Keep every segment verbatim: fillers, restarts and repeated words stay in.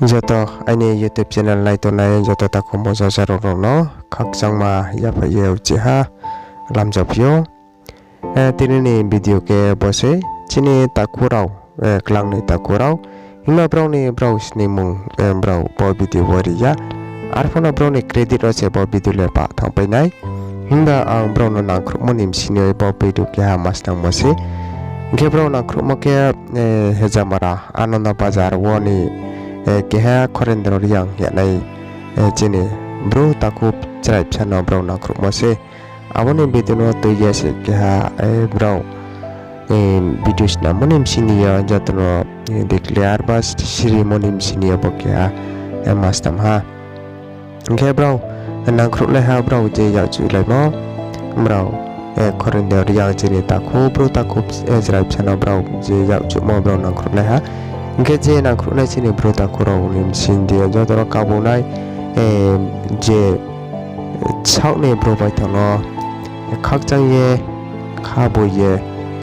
Joto aini YouTube channel naitongnai joto takhu mungsa rao rao no khakchangma yaphaih ye uchih ha lamjaphi ou. Eh, tini ni video khe bo sei, chini takhu rao, eh, klangnoi takhu rao. Himba brao ni brao sningmung, eh, brao bo video wo ri ya. Arphuh no brao ni credit wo se bo video le pah thanngpai nai. Himba ang brao no nangkhruhmo ni bsing ni bo video keha ma sningmo sei. Hing khe brao nangkhruhmo khe, eh, Hejamara Ananda Bazar wo ni, eh, keha Khorendro Reang hing ye nai, eh, chini bru takhu chrai bsa no brao nangkhruhmo sei. Abo ni video no tui ye se keha, eh, brao, eh, video sningmo ni bsing ni yo joto no, eh, declare ba sirimo ni bsing ni yo bo keha, eh, ma snam ha. Hing khe brao nangkhruhlai ha, brao je yakchuhlaimo, brao, eh, Khorendro Reang chini takhu, bru takhu, eh, chrai bsa no brao je yakchuhmo brao nangkhruhlai ha. Hing khe je nangkhruhnai chini bru takhu rao ni bsing ni yo joto no kabau nai, eh, je saoh ni bru baithang no khakchang ye, khaboi ye,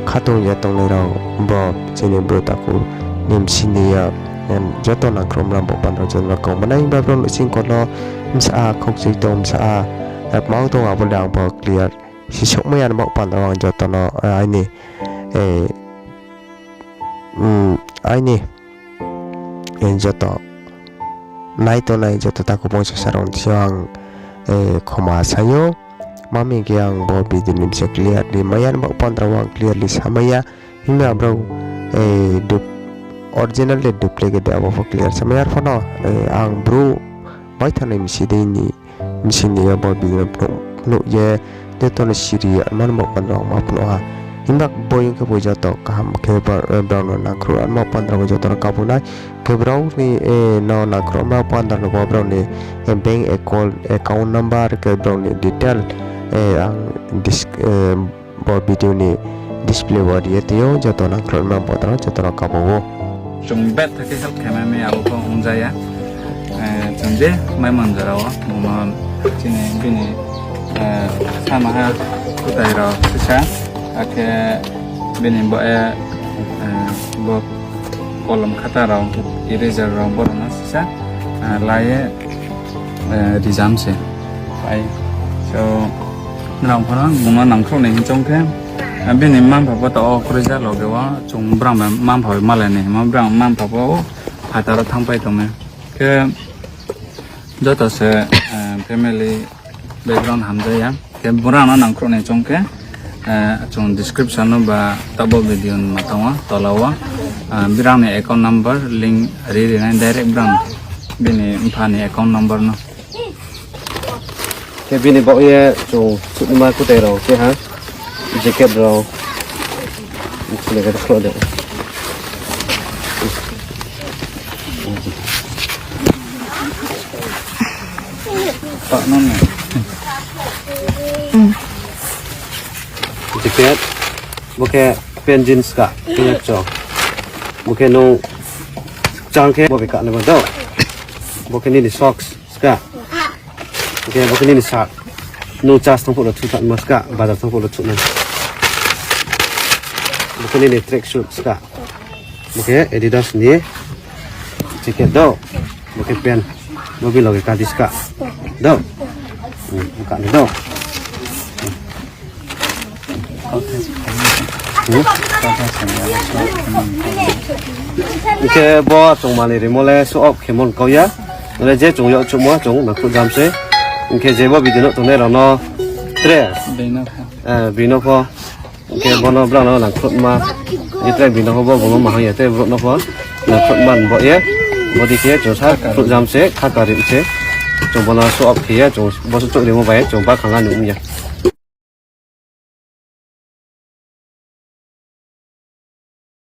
khatung ye tongnai rao bo chini bru takhu ni bsing ni yo, em, joto nangkhruhma baoh panda rao joto no kau manai ba brao nouhsingkhor no bsa a khaukchui tong, bsa a, eh, kmang tong, abo le ang bo clear si souhmai ya ni baoh panda rao ang joto no, eh, aini, eh, mm, aini, eh, joto naitongnai joto takhu mungsa rao ni thing yo ang, eh, khoma sa ou. Mami khe ang bo video ni bsing clearly mai ya ni baoh panda rao ang clearly samai ya. Himba brao, eh, du-, original de duplicate de abo pho clear samai ya. Arphuh no, eh, ang bru baithang ni bsing dei ni, bsing ni yo bo video no phnuh, phnuh ye joto no siri ya ni baoh panda rao ang ma phnuh ha. Himba boi ong khe boi joto kaham khe ba, eh, brao no nangkhruh ni baoh panda rao joto no kabau nai. Khe brao ni, eh, no nangkhruh ni baoh panda rao no bo brao ni, eh, bank account, account number khe brao ni detail, eh, ang dis-, eh, bo video ni display wo ri ye tui ou, joto nangkhruh ni baoh panda rao joto no kabau ou. Chung bet tha khe help khe mai mi abo pho ongja ya. Eh, chung je mai man jora wo, mo chini bini, eh, sama ha kutai rao sisa, akhe bini bo, eh, eh, bo kolom khata rao, eraser rao borok no sisa, eh, la ye, eh, rijam se. Pai. So, nrao pho no bung no nangkhruh ni hing choung khe, eh, bini mma mpha pho taoh wo kroija loge wo, chung brang bai mma mpha bai malai ni himo, brang mma mpha pho phathar wo thanngpai tong mi. Khe joto se, eh, family background hamjaya. Khe brang no nangkhruh ni choung khe, eh, chung description no ba taoh bo video ni matang wo tola wo, eh, brang ni account number link ri ri nai direct brang bini mpha ni account number no. Khe bini baoh ye chung suhnaima kutai rao khe ha, jacket rao. Khule khe khlo de. Jacket, bo khe pant jeans ka, khe cho. Bo khe nung chang khe bo bai kanaima do. Bo khe nini socks ska. Bo khe nini shirt. Nung church thanng phuh no thuh thanngma ska, bazar thanng phuh no thuh nai. Bo khe nini track suit ska. Bo khe Adidas ni jacket do. Bo khe pant. Bo bini loge kadi ska. Do. Hmm, kani do. Hing khe bo chung manoi rimo le show off khemo kau ya. Mane je chung yakchuhmo chung nangkhruh jam se. Hing khe je bo video no tongnai rao no tre, eh, bini pho. Hing khe bo no brang no nangkhruhma. Je tre bini pho bo bung no mahang ya tre brouh no pho nangkhruhma ni baoh ye. Bodei khe chung sa khruh jam se, kha kari se. Chung bo no show off khe ye, chung bo se chouh rimo bai chung ba khang ani ong ya.